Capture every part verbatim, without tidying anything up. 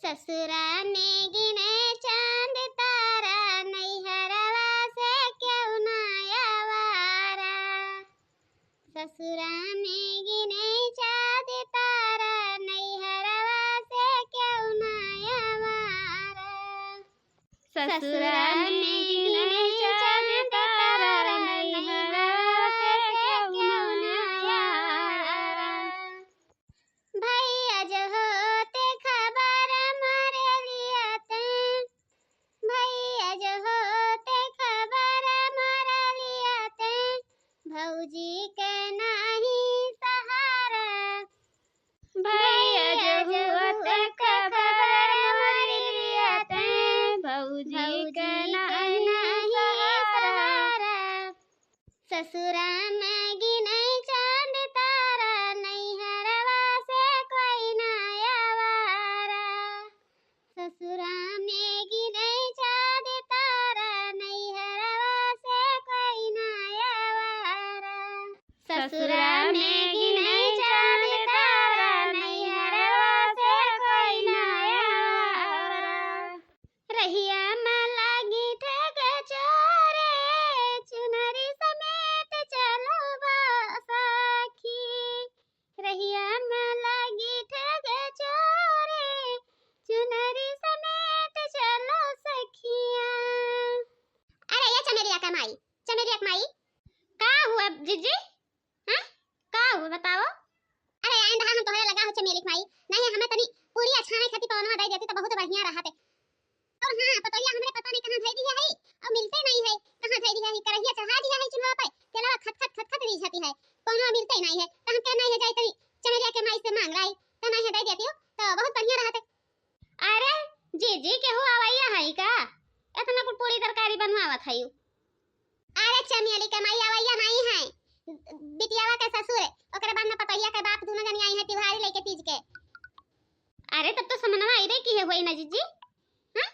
ससुरा में गिने चांद तारा, नैहरवा से क्यों ना आवारा। ससुरा में गिने चांद तारा, नैहरवा से क्यों ना आवारा। ससुरा में गिने चांद तारा, नैहरवा से क्यों ना आवारा। भैया जो होते खबर मारे लियाते, भैया जो होते खबर मारे लियाते, भौजी के नाही सहारा। भैया जो होते खबर मारे लियाते, भौजी के नाही सहारा। ससुरा में गिने चांद तारा, नैहरवा से कोई ना आवारा। ससुरा में गिने चांद तारा, नैहरवा से कोई ना आवारा। ससुरा में गिने चांद तारा, नैहरवा से कोई ना आवारा। रहिया में लागी ठग चोरे, चुनरी समेट चलो बा सखी। रहिया में लागी ठग चोरे, चुनरी समेट चलो सखिया। अरे ये चमेलिया के माई, चमेलिया के माई। का हुआ जीजी? हाँ? का हुआ बताओ? अरे आइन रहा हम तोहरे लगा हो चमेली के माई, नहीं हमें तनी पूरी अछाने खातिर पवनवा दे देती तो बहुत बढ़िया रहत। और हाँ, पतोहिया हमरे पता नहीं कहाँ धई दिया है, और मिलते नहीं है, कहाँ धई दिया है, करहिया चढ़ा दिया है चूल्हा पे, तेलवा खत खत खत खत रीझती है, पवनवा मिलते नहीं है, तो हम कह नहीं है जाई तनी चमेलिया के माई से मांग लाई, तो नहीं है दे देती हो, तो बहुत बढ़िया रहत। अरे जीजी, केहू आवैया है का? इतना कुल पूरी तरकारी बनवावत है। अरे चमेली के माई आवैया नहीं है, बिटियावा के ससुर, ओकरे बाद में पतोहिया के बाप दोनों जनी आई है तिवारी लेके तीज के। अरे तब तो समनवा अइबे किहे होई ना जीजी। हाँ?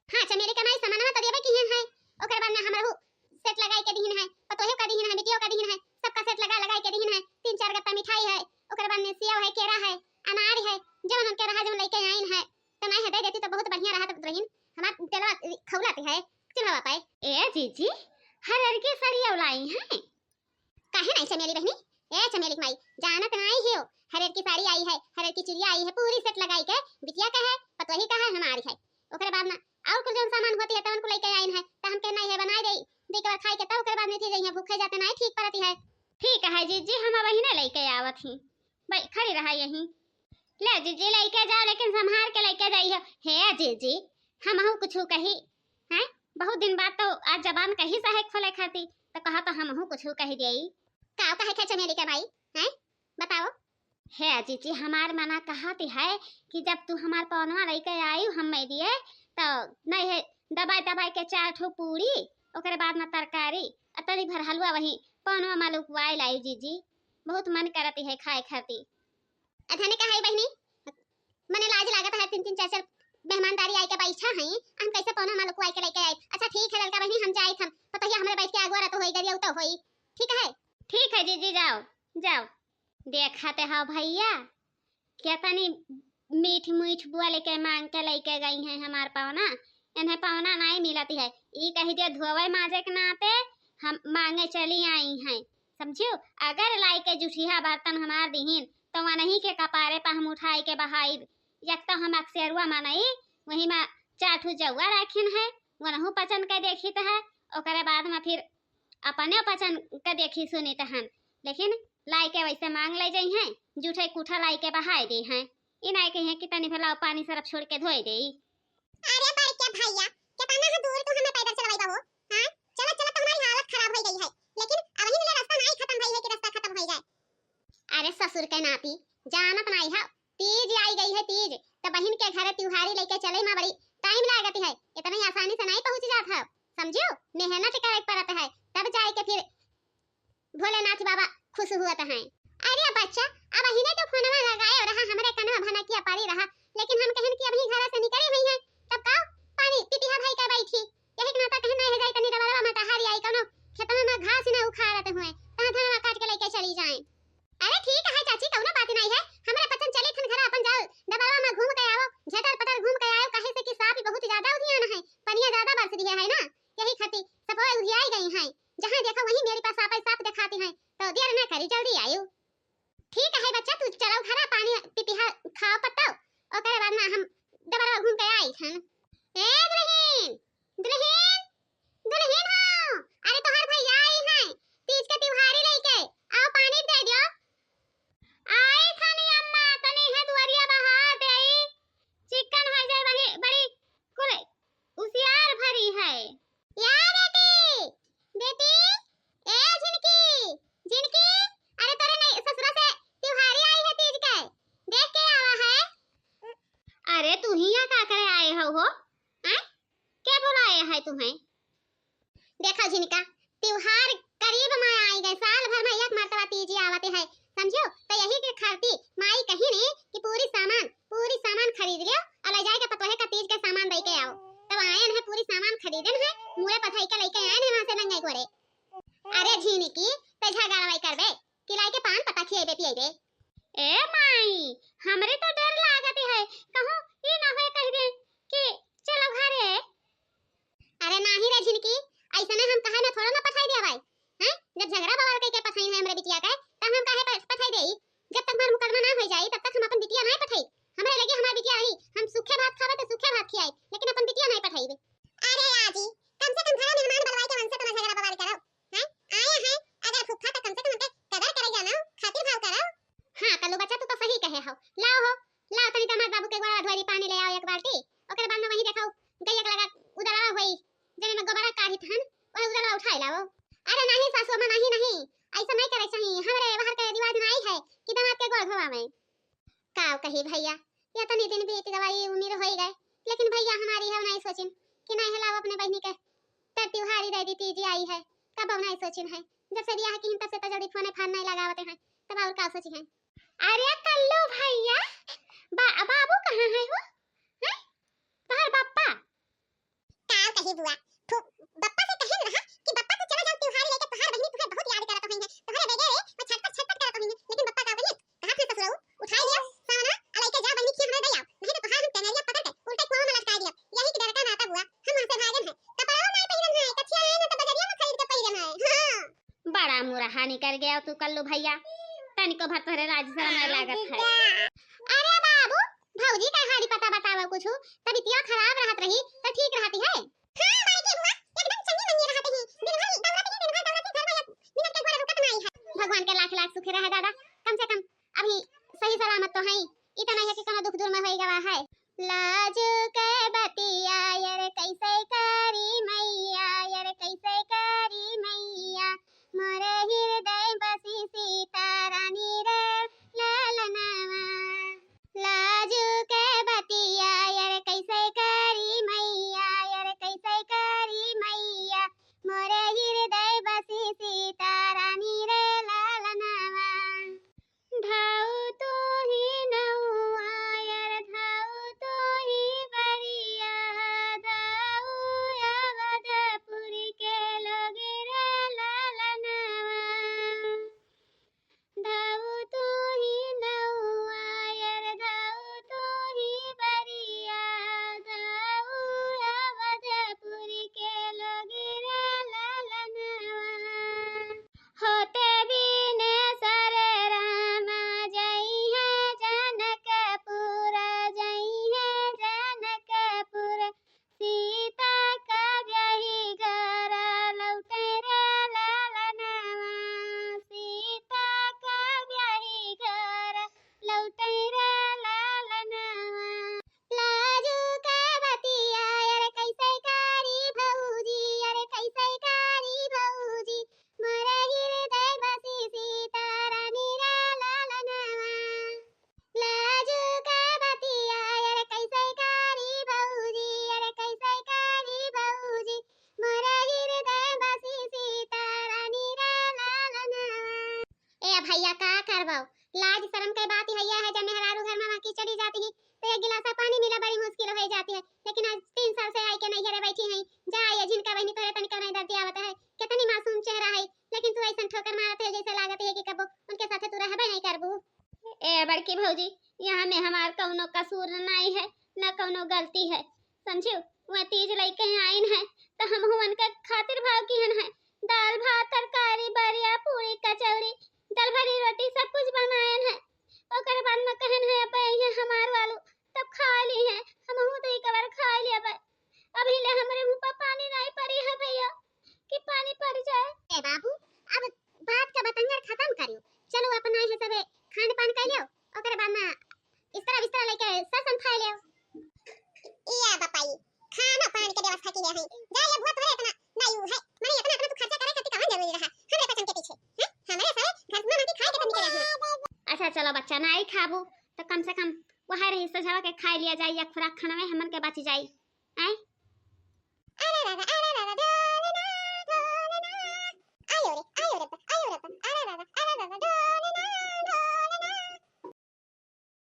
हाँ, चमेली के माई समनवा तो देबे किहे है। ओकरे बाद में हमरहू set लगाई के दिहिन है, पतोहियो का दिहिन है, बिटियो का दिहिन है, सबका set लगा लगाई के दिहिन है। तीन चार गत्ता मिठाई है, ओकरे बाद में सेव है, केरा है, अनार है, जवन उनके रहा जवन लेके आइन है, तो नहीं है दे देती तो बहुत बढ़िया रहत रहिन। हमार तेलवा खौलत है चूल्हा पे। ए जीजी, हरियर के सड़िया लाई है। काहे नहीं चमेली बहिनी? ए चमेली के माई, जानत नहीं हो, हरियर की साड़ी आई है, हरियर की चुड़िया आई है, पूरी set लगाई के बिटिया का है, पतोही का है, हमारी है। ओकरे बाद में और कुल जौन सामान होती है तवन कुल लेके आइन है, तो हम कहे नहीं है बनाई दे, दे के बाद खाई के तब ओकरे बाद में थी जइहे, भूखे जाते नहीं ठीक परती है। ठीक है जीजी, हम बहिने लेके आवत ही, भाई खड़ी रहा यहीं। ले जीजी लेके जाओ, लेकिन संभार के लेके जाइहो। हे जीजी, हमहू कुछ कही हैं? बहुत दिन बाद तो आज जबान कही सहे खोले खाती, तो कहा तो हमहू कुछ कही देई। का कहे के चमेली के माई हैं? बताओ। हे जीजी, हमार मना कहत है कि जब तू हमार पवनवा लेके आयु हम में दिए, तो नहीं है दबाई दबाई के चार ठो पूरी, ओकरे बाद में तरकारी, आ तनी भर हलवा वही पवनवा मा लुकवाए लायु जीजी। बहुत मन करत है खाए खाती। अधने का है बहिनी, मने लाज लागत है, तीन तीन चार चार मेहमानदारी आए के बैठा है, हम कैसे पवनवा मा लुकवाए के लेके आए? अच्छा ठीक है ललका बहिनी, हम जाए हम, पतोहिया हमरे बैठ के अगुआ रहत होई, गरिया उतो होई। ठीक है? ठीक है जीजी, जाओ, जाओ। देखत हो भैया, केतनी मीठ मीठ बोल के मांग के लेके गई हैं हमार पवना। इन्हें पवना नहीं मिलती है, ई कही दिया धोवे माजे के नाते हम मांगे चली आई हैं, समझियो। अगर लाई के जुठिया बर्तन हमार दिहिन, तो वनही के कपारे पर हम उठाई के बहाई। एक तो हम अक्सरुआ मनई, वही में चार ठो जौआ रखिन है, वनहू पचन के देखित है, ओकरे बाद में फिर अपने पचन के देखी सुनित हन, लेकिन लाई के वैसे मांग ले जइहें, जूठे कूठा लाई के बहाए दे हैं। ई नाई कहिए कि तनी भला पानी सरफ छोड़ के धोए दे। अरे बड़के भैया, केतना है दूर तू हमें पैदल चलवाई बा हो? हाँ? चलत चलत तो हमारी हालत खराब हो गई है, लेकिन अबही ले रास्ता नहीं खत्म भई है कि रास्ता खत्म हो जाए। अरे ससुर के नाती, जानत नाई है, तीज आई गई है तीज, तो बहिन के घरे तिउहारी लेके चले मा बड़ी टाइम लागत है, इतनी आसानी से नहीं पहुँच जात है, समझियो, मेहनत करे के पड़त है, तब जाए के फिर भोलेनाथ बाबा खुश हुअत हैं। अरे बच्चा, अबहिने तो फोनवा लगाए रहा, हमरे कनवा भनकिया पड़ी रहा, लेकिन हम कहन कि अबही घर से निकली हुई है, तब का पानी पिपिहा भाई का बैठी, यही के नाता कहन नहीं है जाई तनी डबलवा में टहरी आई, कौनो खेतवा में घास न उखाड़त हुए, तहाँ धनवा काट के लेके चली जाए। अरे ठीक है चाची, कौनो बात नहीं है, हमरे पचन चली थन घर अपन जाओ, डबलवा में घूम के आओ, झटर पटर आई हन। ए दुल्हिन, दुल्हिन, दुल्हिन हो, अरे तोहार भैया आई हैं, तीज के त्योहारी लइके, आओ पानी दे दियो। आई थानी अम्मा, तनी है दुआरिया बहार देई, चिकन हो जाए, बनी बड़ी कुल उसियार भरी है। या बेटी, बेटी, ए झिनकी, झिनकी, अरे तोरे नहीं ससुरा से त्योहारी आई है तीज के, देख के आवा है। अरे तू हियाँ का करे आए हो, हो? हैं? के बुलाए है तुम्हें? देखो झिनका, त्योहार करीब में आई गए, साल भर में एक मर्तबा तीज आवत है, समझो? तो यही के खातिर माई कही ने कि पूरी सामान, पूरी सामान खरीद लियो और ले जाए के पतोहे का तीज के सामान दे के आओ। तब आयन है, पूरी सामान खरीदन है, मूड़े पथई के लेके आयन है वहाँ से नंगे गोरे। अरे झिनकी, ते झगड़वाई करबे कि लाई के पान पता खिएबे पिएबे? ए माई, हमरे तो डर लागत है, कहूँ ई ना होए कह दे कि चलो घरे। अरे नाही रे झिनकी, ऐसने हम कहे में थोड़ा ना पठाई देबै, हैं? जब झगड़ा बवाल कइके पठाई है हमरे बिटिया के, तब हम काहे प-, पठाई देई? जब तक हमार मुकदमा ना हो जाई, तब तक हम अपन बिटिया नहीं पठाई। हमरे लगे हमार बिटिया रही, हम सूखे भात खावे तो सूखे भात खियाई, लेकिन अपन बिटिया नहीं पठाई। अरे आजी, कम से कम घरे मेहमान बुलवाई के उनसे तो ना झगड़ा बवाल करो, हैं? आया है, अगर फूफा तो कम से कम उनके कदर करे जानो, खातिर भाव करो। हाँ कल्लू बच्चा, तू तो सही कहे हो। लाओ हो, लाओ तनी दामाद बाबू के गोड़वा धोरी पानी ले आओ एक बाल्टी, ओकर बाद में वहीं देखो गैया के लगा उदलवा होई, जने में गोबरा काढ़ी थन, वही उदलवा उठाए लाओ। अरे नहीं सासू अम्मा, नहीं, नहीं, ऐसा नहीं करे चाहिए। हमरे बाहर के रिवाज में आई है कि दामाद के गोड़ धोवा में। का कही भैया, या तनी दिन बीत गवा, ई उम्र होई गए, लेकिन भैया हमारी है नहीं सोचिन कि नहीं है लाओ अपने बहनी के तर त्योहारी दे दी, तीज आई है, कब नहीं सोचिन है। जब से बियाह की तब से तो जल्दी फोने फान नहीं लगावते हैं, तब और का सोची हैं। अरे कल्लू भैया, बा-, बाबू कहाँ है हो? हैं? तोहर बप्पा? का कही बुआ, फू-, बप्पा से कहे न रहा कि बप्पा तू चला जाओ त्योहारी लेके, तोहार बहिनी तुहे बहुत याद करत होइहैं, तोहरे बगैर वो छटपट छटपट करत होइहैं, लेकिन बप्पा का बोले, कहा थे ससुरऊ, उठाई लियो सावना, आ लइके जाओ बहिनी के हमरे दे आओ, नहीं तो तोहार हम टेंगरिया पकड़ के उल्टे कुआं में लटकाई दियो। यही के डर का नाता बुआ, हम वहाँ से भागन है, कपड़ा नहीं पहिरन है, कछिया आए ना तो बजरिया में खरीद के पहिरन है। हाँ। बड़ा मुरहा निकर गया तू कल्लू भैया, तनिको भर तोहरे लाज शरम नहीं लागत है। अरे बाबू, भौजी का हारी पता बतावा कुछ, तबियतिया खराब रहत रही तो ठीक रहती है। हाँ बड़की बुआ, एकदम चंगी मंगी रहत ही, दिन भर दौड़त ही, दिन भर दौड़त ही, घर में एक मिनट के गोड़ रुकत नहीं है। भगवान के लाख लाख शुक्र है दादा, कम से कम अभी सही सलामत तो है, इतना है कि कोनो दुख दूर में होई गवा है। लाजू के बतिया यार कैसे करी मैया, यार कैसे करी मैया, मोरे हृदय बसी सीता रानी रे ललनवा। लाजू के बतिया यार कैसे करी मैया, यार कैसे करी मैया, मोरे हृदय बसी सीता रानी रे ललनवा। धाऊ तू ही नौआ यार, धाऊ तू ही बरिया, धाऊ अवधपुर के लोग रे ललनवा। धाऊ तू ही नौआ यार, धाऊ तू ही बरिया, धाऊ अवधपुर के लोग रे ललनवा। होते बिनेसर रामा जइहैं जनकपुर, जइहैं जनकपुर। सीता का ब्याही घर लौटै रे ललनवा, सीता का ब्याही घर लौटै रे ललनवा। लाजू के बतिया यार कैसे करी भौजी, यार कैसे करी भौजी, मोरे हृदय बसी सीता रानी रे ललनवा। लाजू के बतिया यार कैसे करी भौजी, यार कैसे करी भौजी, मोरे हृदय बसी सीता रानी रे ललनवा। ए भैया का करबो, लाज शरम के बात हैया है, जब मेहरारू घर में वहाँ की चली जाती है तो एक गिलासा पानी मिला बड़ी मुश्किल हो जाती है, लेकिन आज तीन साल से आई के नैहरे बैठी हैं। जा ये झिनका बहिनी, तोरे तनिका नहीं दर्द आवत है, कितनी मासूम चेहरा है, लेकिन तू ऐसन ठोकर मारत है जैसे लागत है कि कबो उनके साथे तू रहबे नहीं करबू। ए बड़की भौजी, यहाँ में हमार कौनो कसूर नहीं है, न कौनो गलती है, समझियो? वह तीज लइके आइन है तो हम हुवन के खातिर भाव किहन है, दाल भात तरकारी बरिया पूरी कचौरी दल भरी रोटी सब कुछ बनायन है। ओकर बाद में कहन है अब ये हमार वालू तब खा ली है, हम हूँ तो एक बार लइके ससम खाए ले। इया बापाई, खाना पानी के व्यवस्था की है, है। जा ये भूत है इतना, ना यू है। माने इतना, इतना तू खर्चा करे खातिर कहाँ जरूरी रहा? हमरे पचन के पीछे, हैं? हमरे सारे घर में माटी खाए के तो निकले हैं। अच्छा चलो बच्चा, ना आई खाबू, तो कम से कम वह रही सझवा के खाए लिया जाए, या खुराक खाना में हमन के बची जाई। हैं?